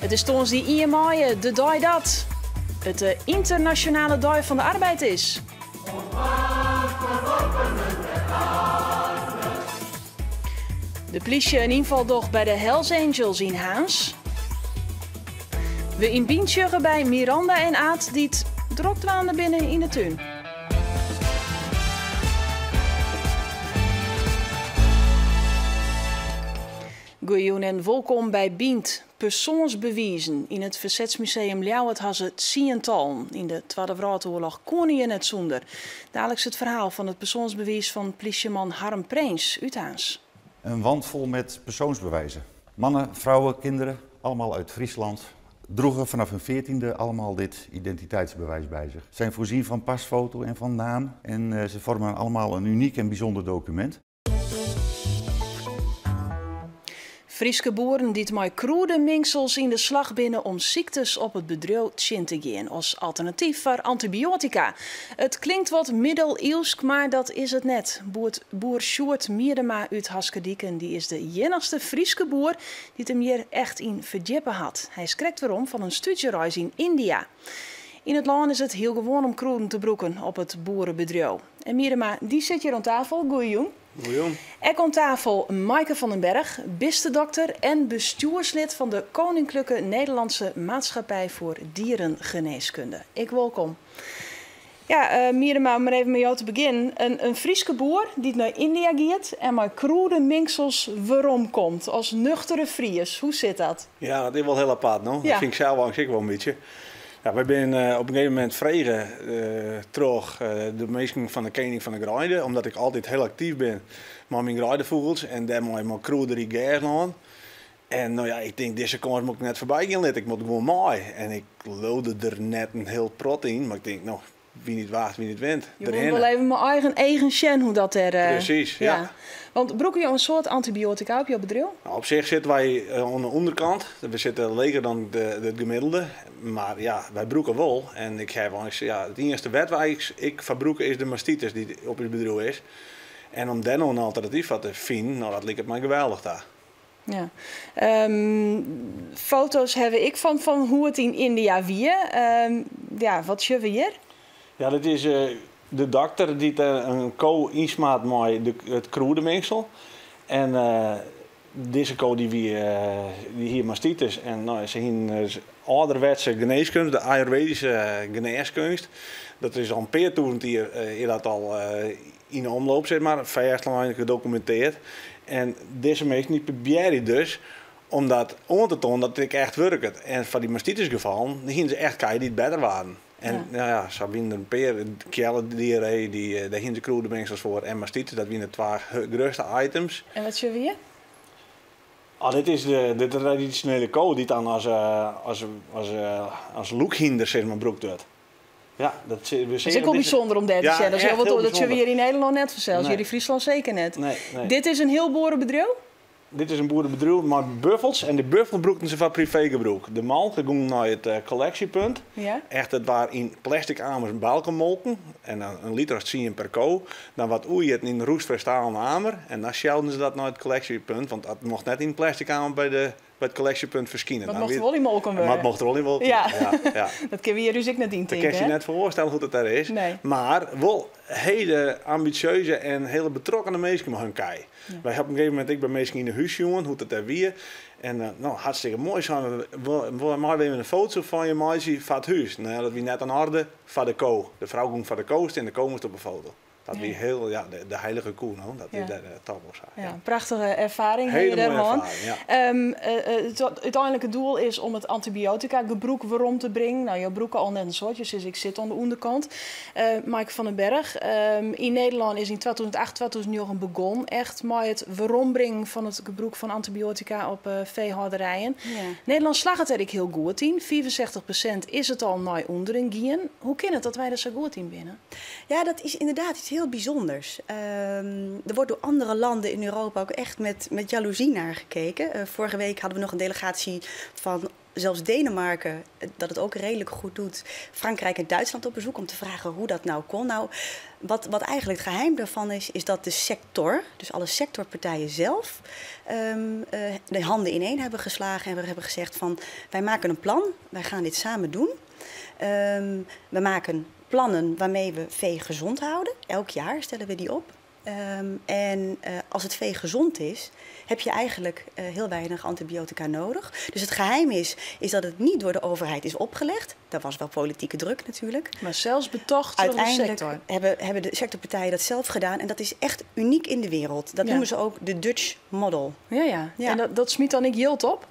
It is tongersdei ien maaie, de dei dat it de Ynternasjonale Dei fan de Arbeid is. De plysje in ynfal docht by de Hells Angels yn Harns. We yn Bynt sjogge by Miranda en Aad dy't drok dwaande binne yn de tún. Goejûn en wolkom by Bynt. Persoansbewizen. Yn it Fersetsmuseum Ljouwert ha se tsientallen. Yn de Twadde Wrâldoarloch koene je net sûnder. Daliks it ferhaal fan it persoansbewiis fan plysjeman Harm Prins út Harns. Een wand vol met persoonsbewijzen. Mannen, vrouwen, kinderen, allemaal uit Friesland, droegen vanaf hun 14e allemaal dit identiteitsbewijs bij zich. Zijn voorzien van pasfoto en van naam en ze vormen allemaal een uniek en bijzonder document. Fryske boeren dy't mei krûdemingsels yn de slach binne om syktes op it bedriuw tsjin te gean as alternatyf foar antibioatika. It klinkt wat middeliuwsk, mar dat is it net. Boer Sjoerd Miedema út Haskerdiken dy is de iennichste Fryske boer dy't him hjir echt yn ferdjippe hat. Hy is krekt werom fan in stúdzjereis yn Yndia. Yn it lân is it hiel gewoan om krûden te brûken op it boerebedriuw. En Miedema, dy sit hjir oan tafel. Goeiejûn. Goeiejûn. Ek oan tafel Maaike van den Berg, bistedokter en bestjoerslid fan de Koninklijke Nederlandse Maatschappij voor Dierengeneeskunde. Ek wolkom. Ja, Miedema, om mar even mei jo te begjinnen. In Fryske boer dy't nei Yndia giet en mei krûdemingsels weromkomt as nuchtere Fries. Hoe sit dat? Ja, dat is wol hiel apart, no. Dat fyn ik sels eins ek wol in bytsje. Ja, wy binne op in gegeven momint frege troch de minsken fan de Kening fan de Greide, omdat ik altyd hiel aktyf bin mei myn greidefûgels en dêrmei mei krûderyk gerslân. En no ja, ik tink dizze kâns moat ik net foarby gean litte, ik moat gewoan mei. En ik leaude der net in hiel protte yn, mar ik tink, no, wie net waagt, wie net wint. Je wolle wol even mei eigen eagen sjen hoe dat dêr. Presys, ja. Want brûke jo in soad antibioatika op jo bedriuw? Nou, op sich sitte wy oan de ûnderkant. We sitte leger dan it gemiddelde. Mar ja, wy brûke wol. En ik haw eins, ja, it iennichste wêr't wy ek foar brûke is de mastitis dy't op ús bedriuw is. En om dêr no in alternatyf foar te finen, no dat liket my geweldich ta. Ja. Foto's hawwe ik fan hoe it yn Yndia wie. Ja, wat sjogge we hjir? Ja, dit is de dokter dy't in ko ynsmart mei it krûdemingsel. En dizze ko dy wie, dy hie mastitis en no, se hienen âlderwetse genêskeunst, de Ayurvedische genêskeunst. Dat is al in pear tûzen jier is dat al yn de omloop, sis mar, fêstlein, gedokuminteard. En dizze minsken dy probearje dus om dat oan te toanen dat it ek echt wurket. En foar dy mastitisgefallen hienen se echt kij dy't better waarden. En ja, ja, sa wienen der in pear, keallediarree, dêr hienen se krûdemingsels foar, en mastitis, dat wienen de twa grutste items. En wat sjogge we hjir? Ah, dit is de tradisjonele ko dy't dan as lûkhynder sis mar, brûkt wurdt. Ja, dat we Dat is ek wol bysûnder om dêr te sjen. Dat is hiel wat oars. Dat sjogge we hjir yn Nederlân net fansels, hjir yn Fryslân seker net. Nee, nee. Dit is in hiel boerebedriuw? Dit is in boerebedriuw mei buffels en de buffel brûkten se foar privégebrûk. De molke gong nei it kolleksjepunt. Echt, it waard yn plastic amers by elkoar molken en dan in liter as 10 per ko. Dan wat oerjitten yn in roestfrij stalen amer en dan sjouwden se dat nei it kolleksjepunt, want dat mocht net yn in plastic amer by it kolleksjepunt ferskine. Dat mocht der wol yn molken wurde. Dat mocht der wol yn molken wurde, ja, ja. Dat kinne we hjir ús ek net yntinke, Dat kinst je net foarstelle hoe't it dêr is. Nee. Mar wol hele ambitieuze en hele betrokkene minsken mei hun kij. Wy hawwe op in gegeven momint ek by minsken yn 'e hús sjoen hoe't it dêr wie. En no, hartstikke moai, seine we, meie we even in foto fan je meitsje foar it hús? No ja, dat wie net oan orde foar de ko. De frou gong foar de ko stean, de ko moast op 'e foto. Dat wie hiel, ja, de heilige koe, no. Dat is dêr toch wol sa. Ja, prachtige erfaring ha je Hele dêr moaie hân. erfaring, ja. It úteinlike doel is om it antibioatikagebrûk werom te bringen. No, jo brûke al net in soad, jo sizze ik sit oan de ûnderkant. Maaike van den Berg, yn Nederlân is yn 2008, 2009 begûn echt mei it werombringen fan it gebrûk fan antibioatika op feehâlderijen. Nederlân slagget dêr ek hiel goed yn. 65% is it al nei ûnderen gien. Hoe kin it dat wy der sa goed yn binne? Ja, dat is inderdaad iets heel bijzonders. Er wordt door andere landen in Europa ook echt met jaloezie naar gekeken. Vorige week hadden we nog een delegatie van zelfs Denemarken, dat het ook redelijk goed doet, Frankrijk en Duitsland op bezoek om te vragen hoe dat nou kon. Nou, wat eigenlijk het geheim daarvan is, is dat de sector, dus alle sectorpartijen zelf, de handen ineen hebben geslagen en we hebben gezegd van wij maken een plan, wij gaan dit samen doen. We maken plannen waarmee we vee gezond houden. Elk jaar stellen we die op. En als het vee gezond is, heb je eigenlijk heel weinig antibiotica nodig. Dus het geheim is dat het niet door de overheid is opgelegd. Daar was wel politieke druk natuurlijk. Maar zelfs betocht door de sector. Hebben de sectorpartijen dat zelf gedaan. En dat is echt uniek in de wereld. Dat noemen ze ook de Dutch model. Ja, ja. Ja. En dat smiet dan ik jild op?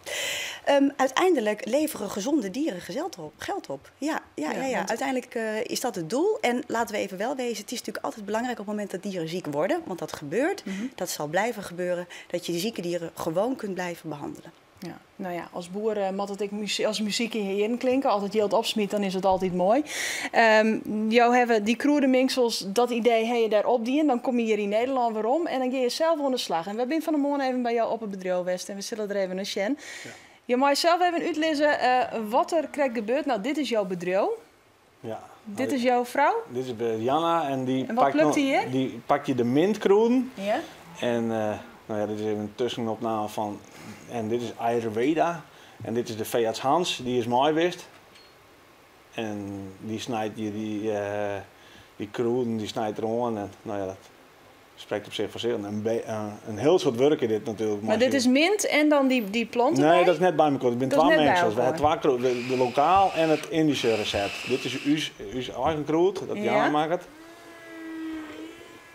Uiteindelijk leveren gezonde dieren geld op. Ja. Want... Uiteindelijk is dat het doel. En laten we even wel wezen, het is natuurlijk altijd belangrijk op het moment dat dieren ziek worden. Want dat gebeurt, dat zal blijven gebeuren. Dat je de zieke dieren gewoon kunt blijven behandelen. Ja, nou ja, als boer moet het ik als muziek in je in klinken. Altijd jild opsmiet, dan is het altijd mooi. Jou hebben die krûdeminksels, dat idee heb je daar op die. Dan kom je hier in Nederland weer om en dan ga je zelf aan de slag. En we zijn van de morgen even bij jou op het bedrijf West en we zullen er even naar zien. Ja. Je mag zelf even uitlezen wat er krijgt gebeurt. Nou, dit is jouw bedrijf. Ja. Dit is jouw vrouw? Dit is Janna en die en wat pakt plukt die hier? Die pak je de mintkroeden. Ja. En nou ja, dit is even een tussenopname van. En dit is Ayurveda. En dit is de veearts Hans, die is mooi wist. En die snijdt je die kroeden, die snijdt er aan. En nou ja, dat spreekt op zich voor zich. Een heel soort werk in dit natuurlijk. Maar dit is mint en dan die planten? Nee, bij? Dat is net bij elkaar. Het zijn twee mengsels. We hebben twee kroeden, de lokaal en het Indische recept. Dit is uw eigen kroed, dat Jana maakt.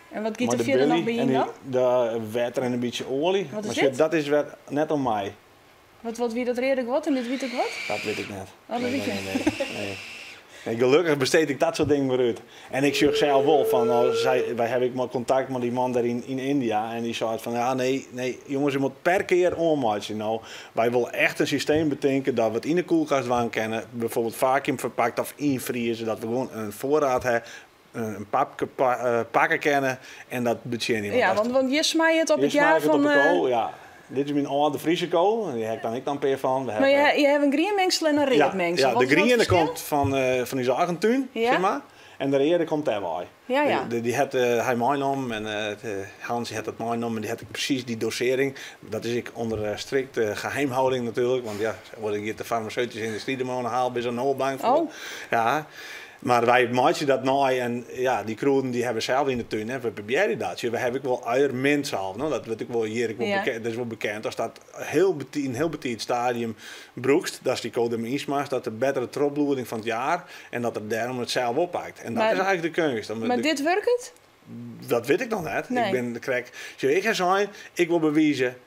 En wat giet er verder nog bij je dan? De water en een beetje olie. Wat is maar dit? Dat is weer net om mij. Wat wie dat redelijk wat en dit weet ik wat? Dat weet ik net. Oh, dat weet je. Nee. Nee, gelukkig besteed ik dat soort dingen weer uit. En ik zeg zelf wel van, nou, wij hebben ik maar contact met die man daar in India. En die zei van, ja nee jongens, je moet per keer ommaatje. Nou, wij willen echt een systeem bedenken dat we het in de koelkast waan kennen. Bijvoorbeeld vacuüm verpakt of invriezen. Dat we gewoon een voorraad hebben. Een papje pakken kennen en dat betjennen. Ja, want je smaait het op het jaar van... Op de kool, ja. Dit is mijn oude Friese kool, en die heb ik dan ik dan peer van. Maar je hebt een grienmengsel en een reetmengsel. Ja, de griene komt van onze eigen tuin, zeg maar. En de rede komt daarbij. Ja, ja. Die had hij meegenomen en Hans had dat meegenomen en die had ik precies die dosering. Dat is ik onder strikte geheimhouding natuurlijk, want ja, word ik hier de farmaceutische industrie de mogen halen, ben zo bang voor. Oh. Ja. Maar wij maken dat nou en ja, die kroeden die hebben zelf in de tuin. Hè. We proberen dat. We hebben ook wel uiermint zelf. No? Dat weet ik wel hier. Ik wel bekend, dat is wel bekend. Als dat heel in een heel betijd stadium broekst, dat is die code insmaakt, dat de betere tropbloeding van het jaar en dat er daarom het zelf oppakt. En dat is eigenlijk de kunst. Maar dit werkt het? Dat weet ik nog net. Nee. Ik ben de krek. Ik ga zijn, ik wil bewijzen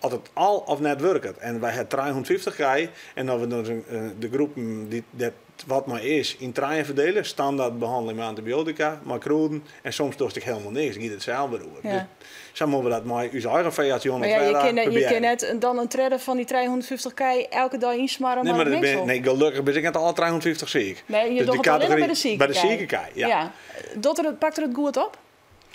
dat het al of net werkt. En wij hebben 350 kei en dat we dan de groep die dat wat maar is, in treinen verdelen, standaard behandeling met antibiotica, maar kroeden en soms dorst ik helemaal niks, ik het zelf beroer. Ja. Dus zo moeten we dat maar uw eigen veearts Maar ja, je kan net dan een tredde van die 350 kei elke dag insmarren. Nee, maar nee, gelukkig ben ik net alle 350 ziek. Nee, je dus doet het alleen maar bij de zieke Bij de zieke kei, ja. Pakt er het goed op?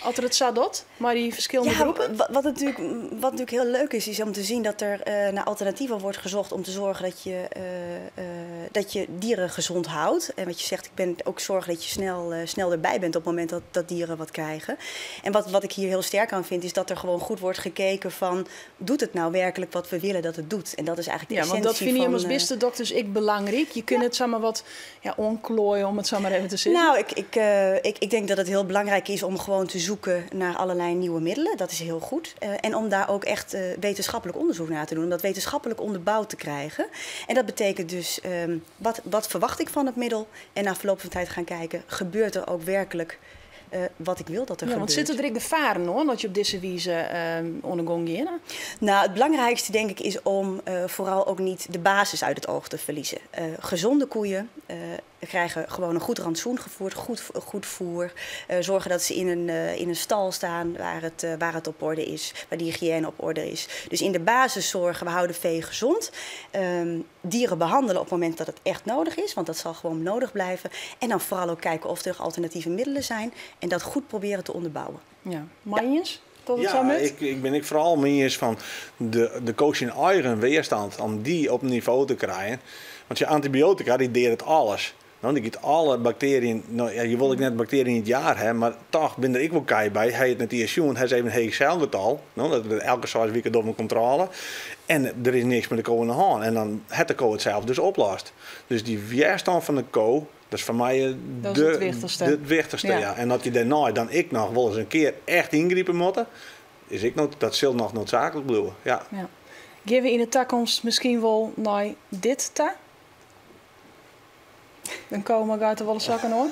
Altijd het zadot, maar die verschillende groepen? Wat natuurlijk heel leuk is, is om te zien dat er naar alternatieven wordt gezocht om te zorgen dat je dieren gezond houdt. En wat je zegt, ik ben ook zorgen dat je snel erbij bent op het moment dat dieren wat krijgen. En wat ik hier heel sterk aan vind, is dat er gewoon goed wordt gekeken van, doet het nou werkelijk wat we willen dat het doet? En dat is eigenlijk de essentie. Want dat vind je als beste dokters ik belangrijk. Je kunt het zomaar wat onklooien, om het zo maar even te zeggen. Nou, ik denk dat het heel belangrijk is om gewoon te zoeken naar allerlei nieuwe middelen. Dat is heel goed. En om daar ook echt wetenschappelijk onderzoek naar te doen. Om dat wetenschappelijk onderbouwd te krijgen. En dat betekent dus, wat verwacht ik van het middel? En na verloop van tijd gaan kijken, gebeurt er ook werkelijk wat ik wil dat er gebeurt. Want zitten er ook gevaren hoor, dat je op deze wijze ondergong gaat? Nou, het belangrijkste denk ik is om vooral ook niet de basis uit het oog te verliezen. Gezonde koeien krijgen gewoon een goed rantsoen gevoerd, goed voer. Zorgen dat ze in een stal staan waar het op orde is, waar de hygiëne op orde is. Dus in de basis zorgen, we houden vee gezond. Dieren behandelen op het moment dat het echt nodig is, want dat zal gewoon nodig blijven. En dan vooral ook kijken of er alternatieve middelen zijn en dat goed proberen te onderbouwen. Ja. Manjes? Ja. Dat it Ja, sa moat? ik bin ek foaral mei iens fan de ko syn eigen weerstand om dy op nivo te krijen. Want je antibiotika dy deadet alles. No, dy giet alle bakteriën, no, ja, je wol ek net bakteriën yn it jaar ha, mar toch bin der ek wol kij by. Ha je it net iens sjoen, ha se even in heech selgetal. No, dat wurdt elke 6 wiken dogge we in kontrôle. En der is niks mei de ko oan de hân. En dan hat de ko it sels dus oplost. Dus dy wjerstân fan de ko, dat is foar my Dat is it wichtichste. it wichtichste, ja. En dat je dêrnei dan ek noch wolris in kear echt yngripe moatte, is ek noch, dat sil noch noodzaaklik bliuwe. Ja. Ja. Gean we yn de takomst miskien wol nei dit ta? Dan komme geitewolle sokken oan?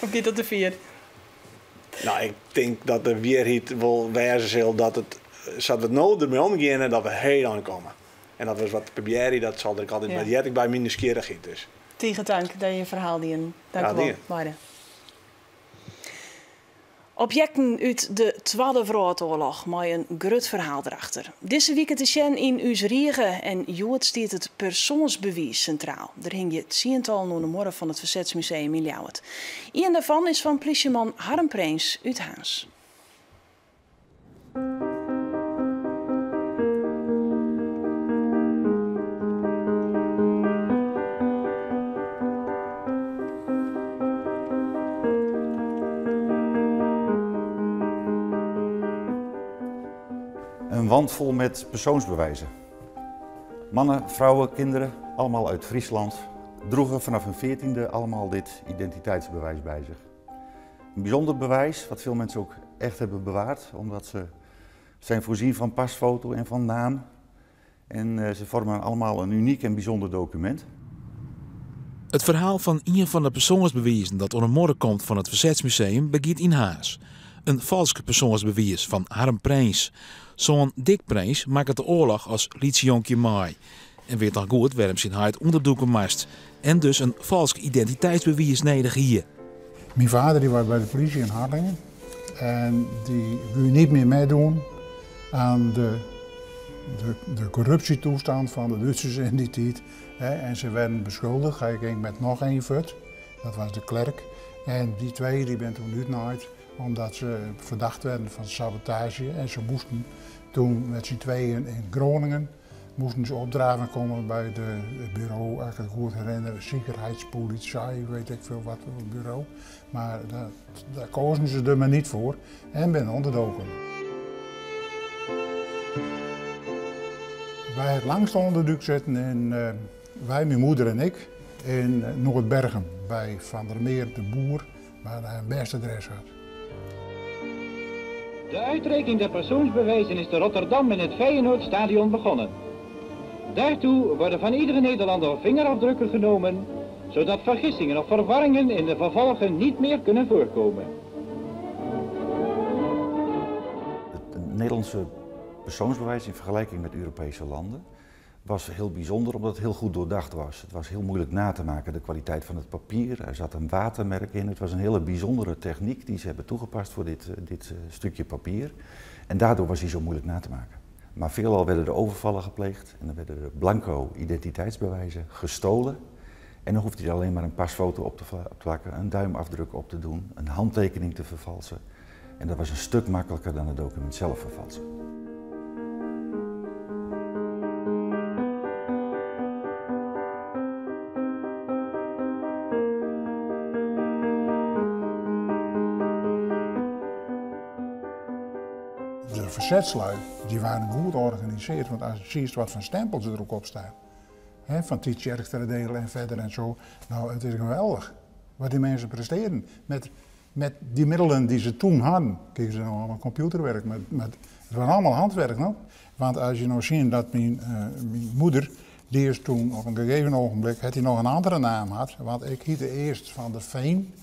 Of giet dat te fier? Nou, ik tink dat de wierheid wol wêze sil dat it, sa't we it no dermei omgeane, dat we hiel ein komme. En dat we ris wat probearje, dat sil der ek altyd by. Heart ek by myn nijsgjirrichheid. Dus. Tige tank dat je je ferhaal dienen. Dank u wol, beide. Objekten út de Twadde Wrâldoarloch mei in grut ferhaal derachter. Dizze wike te sjen yn ús rige en hjoed stiet it persoansbewiis sintraal. Der hingje tsientallen oan de muorre fan it Fersetsmuseum yn Ljouwert. Ien dêrfan is fan plysjeman Harm Prins út Harns. Een wand vol met persoonsbewijzen. Mannen, vrouwen, kinderen, allemaal uit Friesland, droegen vanaf hun 14e allemaal dit identiteitsbewijs bij zich. Een bijzonder bewijs, wat veel mensen ook echt hebben bewaard, omdat ze zijn voorzien van pasfoto en van naam. En ze vormen allemaal een uniek en bijzonder document. It ferhaal fan ien fan de persoansbewizen dat oan 'e muorre komt fan it Fersetsmuseum begjint yn Harns. In falsk persoansbewiis fan Harm Prins. Soan Dick Prins makket de oarloch as lyts jonkje mei en wit noch goed wêrom't syn heit ûnderdûke moast en dus in falsk identiteitsbewiis nedich hie. Myn vader die was by de polysje yn Harlingen en dy woe net mear meidoen oan de corruptietoestand fan de Dútsers yn dy tiid. En se werden beschuldigd. Hy gyng mei noch ien fuort, dat was de klerk. En dy twee dy binne toen útnaaid omdat se fertocht werden fan sabotaazje. En se moasten toen mei syn tweeën yn Groningen moasten se opdraven komme by het bureau, als ik het goed herinner, Sicherheitspolizei, weet ik veel wat voor bureau. Maar daar kozen ze er maar niet voor en ben onderdoken. Wij het langst onderduik zitten in, wij, mijn moeder en ik, in Noordbergum, bij Van der Meer de Boer, waar hij een beste adres had. De uitreiking der persoonsbewijzen is te Rotterdam in het Feyenoordstadion begonnen. Daartoe worden van iedere Nederlander vingerafdrukken genomen, zodat vergissingen of verwarringen in de vervolgen niet meer kunnen voorkomen. Het Nederlandse persoonsbewijs in vergelijking met Europese landen was heel bijzonder omdat het heel goed doordacht was. Het was heel moeilijk na te maken, de kwaliteit van het papier. Er zat een watermerk in. Het was een hele bijzondere techniek die ze hebben toegepast voor dit stukje papier. En daardoor was hij zo moeilijk na te maken. Maar veelal werden er overvallen gepleegd en dan werden er blanco identiteitsbewijzen gestolen. En dan hoefde hij alleen maar een pasfoto op te plakken, een duimafdruk op te doen, een handtekening te vervalsen. En dat was een stuk makkelijker dan het document zelf vervalsen. De verzetslui, die waren goed georganiseerd, want als je ziet wat voor stempels er ook op staan, hè, van Tietjerksteradeel en verder en zo, nou, het is geweldig wat die mensen presteren met die middelen die ze toen hadden. Kijk, ze nou allemaal computerwerk, maar het was allemaal handwerk, no? Want als je nou ziet dat mijn moeder, die is toen op een gegeven ogenblik, had hij nog een andere naam gehad, want ik heette eerst Van der Veen.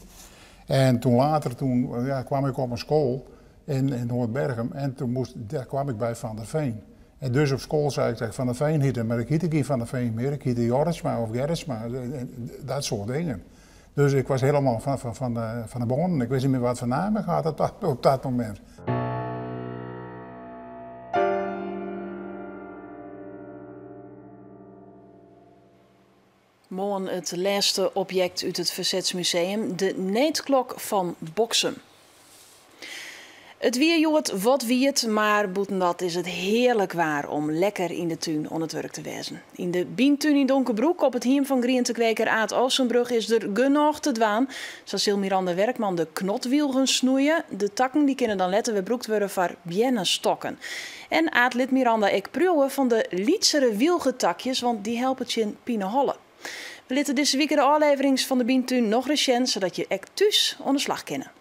En toen later, toen, ja, kwam ik op een school in Noordbergum en toen daar kwam ik bij Van der Veen. En dus op school zei ik dat ik Van der Veen heette, maar ik heette geen Van der Veen meer, ik heette Jorritsma of Gerritsma, dat soort dingen. Dus ik was helemaal van de bonen, ik wist niet meer wat voor naam ik had op dat moment. Moarn it lêste objekt út it Fersetsmuseum, de needklok fan Boksum. It wie hjoed wat wiet, mar bûten dat is it hearlik waar om lekker yn de tún oan it wurk te wêzen. Yn de Byntún yn Donkerbroek op it hiem fan grientekweker Aad Oostenbrug is der genôch te dwaan. Sa sil Miranda Werkman de knotwylgen snoeie. De takken dy kinne dan letter wer brûkt wurde foar beannestokken. En Aad lit Miranda ek priuwe fan de lytsere wylgetakjes, want dy helpe tsjin pineholle. We litte dizze wike de ôfleverings fan de Byntún nochris sjen, sadat je ek thús oan de slach kinne.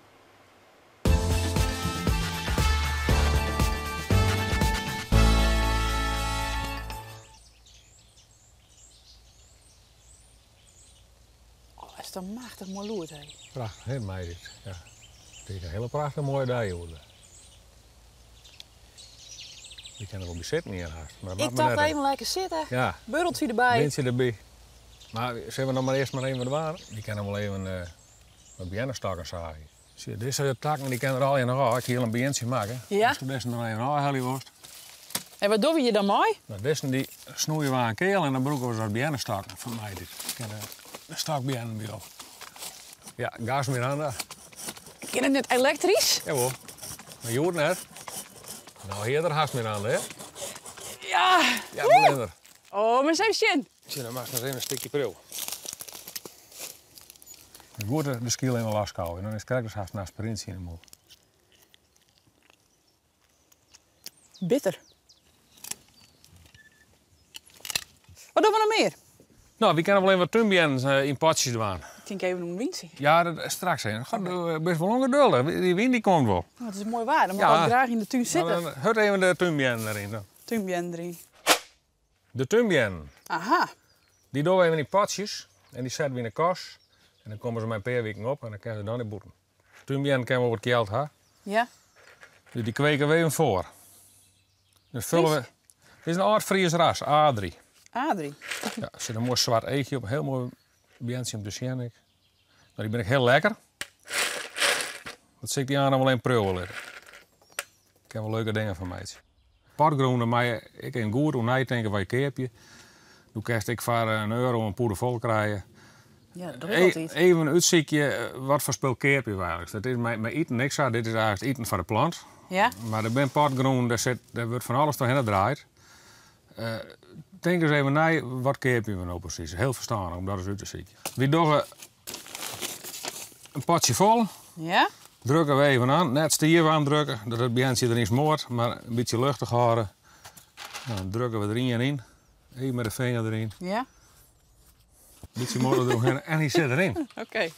Oh, is toch machtich moai lûd, hè? Prachtich, hè, Meidit? Ja. It is in hiele prachtich moaie dei hjoed. Je kinne der wol by sitten hjir hast. Maar dat Ik moat mar tocht even lekker sitte. Ja. Burreltsje derby. Wyntsje derby. Mar sille we noch mar earst mar even wat dwaan? Wy kinne wol even wat beannestokken saagje. Sjoch, dizze takken dy kinne der allegear noch ôf. Ik hie al in beantsje makke. Ja. Ast dizze noch even ôfhelje wolst. En wat dogge we hjir dan mei? No, dizze dy snoeie we aan keal en dan brûke we se as beannestokken fan my. Dit kinne de stokbeannen by op. Ja, gas Miranda. Kin it net elektrysk? Jawol. Mar hjoed net. No, hjir der hast Miranda, hè? Ja. Ja, blinder. Oh, mar ris even sjen. Sjoch, dan moatst noch even in stikje priuwe. Goed de skyl even loskouwe, dan is it krekt as hast in aspiryntsje yn 'e mûle. Bitter. Wat dogge we noch mear? No, wy kinne wol even wat túnbeannen yn potsjes dwaan. Ik tink even oan wyntsje. Ja, dat, straks even. God, do bist wol ûngeduldich. Dy wyn dy komt wol. Oh, it is moai waar, dan moat ik graach yn de tún sitte. Dan hurd even de túnbeannen deryn. Dan. Túnbeannen deryn. De túnbeannen. Aha. Dy dogge we even yn potsjes en dy sette we yn de kas. En dan komme se mei in pear wiken op en dan kinne se dan nei bûten. Túnbeannen kinne wol wat kjeld ha. Ja. Dus dy kweke we even foar. Dus fulle we. Dit is in âld Fries ras, Adrie. Adrie. Ja, der sit in moai swart eachje op, hiel moai beantsje om te sjen ek. No, dy binne ek hiel lekker. Dat sil ik dy aanst wol even priuwe litte. Ik kin wol leuke dingen fan meitsje. Potgrûn, dêr moatte je ek even goed oer neitinke wat je keapje. Do kinst ek foar in euro in pûde fol krije. Ja, dat doch ik altyd. Even útsykje wat foar spul keapje we eigentlik. Dat is mei iten ek sa. Dit is eigentlik iten foar de plant. Ja. Mar der binne potgrûnen, dêr wurdt fan alles trochhinne draaid. Tink ris even nei, wat keapje we no presys? Hiel ferstannich om dat ris út te sykjen. Wy dogge in potsje fol. Ja. Drukke we even oan. Net stiif aandrukke, dat it beantsje deryn smoart, mar in bytsje luchtich hâlde. Dan drukke we der ien yn. Even mei de finger deryn. Ja. Bytsje modder deromhinne en hy sit deryn. Oké.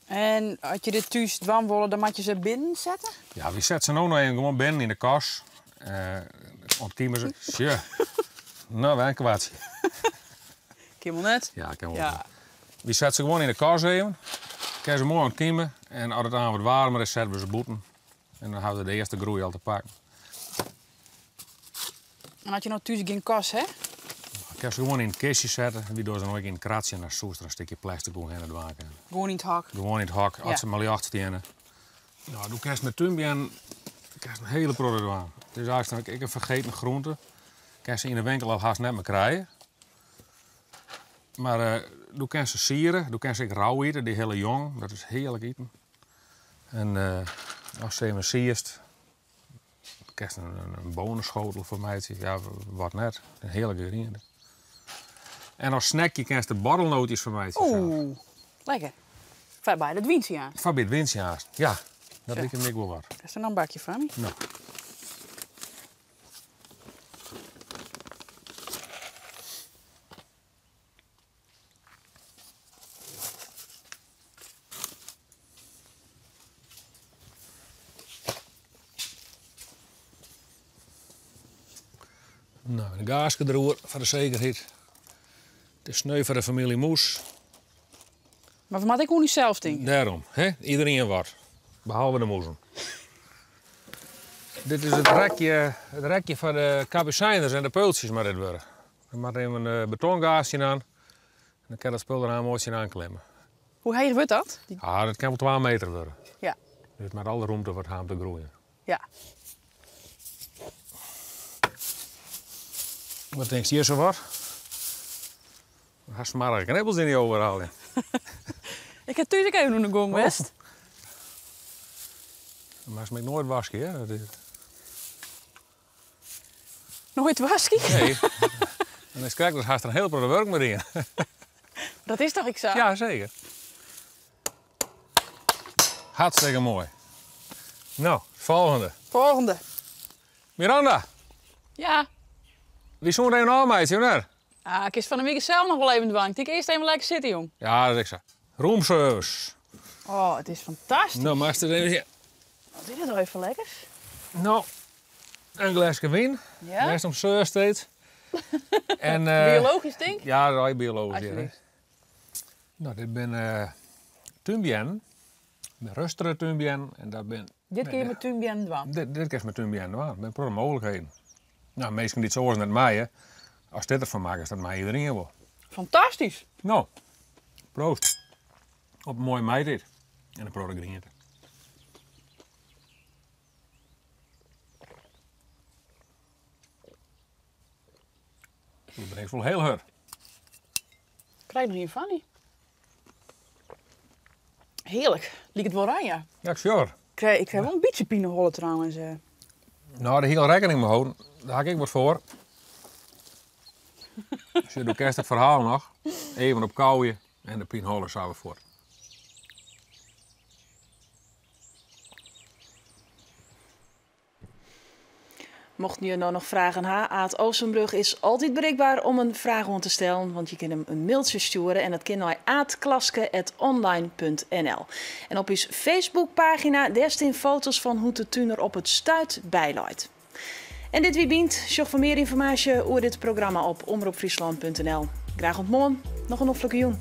En as je dit thús dwaan wolle, dan moat je se binnen sette? Ja, wy sette se no noch even gewoan binnen yn de kas. Ûntkime se. Sjoch. No, wer in kwartsje. Kin wol net? Ja, kin wol. Ja. Wy sette se gewoan yn de kas even. Kinne se moai ûntkime. En as it aanst wat waarmer is, sette we se bûten. En dan hawwe se de earste groei al te pakken. En as je no thús gjin kas ha? Kinst se gewoan yn it kistje sette. Wy dogge se no ek yn it kratsje en dan soest der in stikje plastic oerhinne dwaan kinne. Gewoan yn it hok? Gewoan yn it hok, as se mar ljocht steane. No, do kinst mei túnbeannen kinst in hiele protte dwaan. It is eigentlik ek in fergeten groente. Kinst se yn de winkel al hast net mear krije. Mar do kinst se siere, do kinst se ek rau ite, dy hiele jong. Dat is hearlik iten. En ast se even sierst, kinst in boaneschotel fan meitsje. Ja, wat net. In hearlike griente. En as snackje kinst der borrelnootjes fan meitsje. Oeh, lekker. Foar by it wyntsje aanst. Foar by it wyntsje aanst, ja. Dat liket my ek wol wat. Is der noch in bakje foar my? No. No, in gaaske deroer foar de sekerheid. It is sneu foar de famylje Moes. Mar we moatte ek oan ússels tinke. Dêrom, hè? Iderien wat. Behalve de moezen. Dit is it rekje foar de kapucijners en de peultsjes moat dit wurde. Der moat even in betongaasje oan. En dan kin dat spul der moai tsjinoan klimme. Hoe heech wurdt dat? Ah, dat kin wol 2 meter wurde. Ja. Dus it moat alle rûmte wat ha om te groeien. Ja. Wat tinkst hjir sawat? Hast smoarge knibbels yn dy overal. Ik ha thús ek even oan de gong west. Oh. Moatst my noait waskje, hè? Dat is... Noait waskje? Nee. En dan krekt as hast der in hiel protte wurk mei dien. Dat is toch ek sa? Ja, seker. Hartstikke moai. No, folgjende. Folgjende. Miranda. Ja. Wy soene even ôfmeitsje, of net? Ah, kinst fan 'e wike sels noch wol even dwaan. Ik tink earst even lekker sitte, jong. Ja, dat is ek sa. Roomservice. Oh, it is fantastysk. No, moatst it even sjen. Wat is dit allegear foar lekkers? No, in gleske wyn. Ja? Wêr'tst om seurst. En, Biologysk, tink? Ja, dat is biologysk. Alsjeblieft. No, dit binne túnbeannen. De rustere túnbeannen. En dat bin, Dit kin je mei túnbeannen dwaan? Dit kinst mei túnbeannen dwaan. Der binne in protte mooglikheden. No, minsken dy't soas net meie, ast dit derfan makkest, dat mei iderien wol. Fantastysk! No, proost. Op in moaie maitiid en in protte griente. Dat bringt wol hiel hurd. Krij noch ien fan dy. Hearlik. Liket wol oranje. Ja, ik sjoch. Ik krij wol in bytsje pineholle trouwens. No, dêr hie ik al rekkening mei holden. Dêr ha ik ek wat foar. Sjoch, do kenst it ferhaal noch. Even op kauwe en de pineholle sa wer fuort. Mochten je no noch fragen ha, Aad Oostenbrug is altyd berikber om in fraach oan te stellen, want je kinne him in mailtsje stjoere en dat kin nei aadklaske@online.nl. En op ús Facebookpagina dêr stean foto's fan hoe't de tún der op it stuit byleit. En dit wie Bynt. Sjoch foar mear ynformaasje oer dit programma op omropfryslan.nl. Graach oant moarn. Noch in noflike jûn.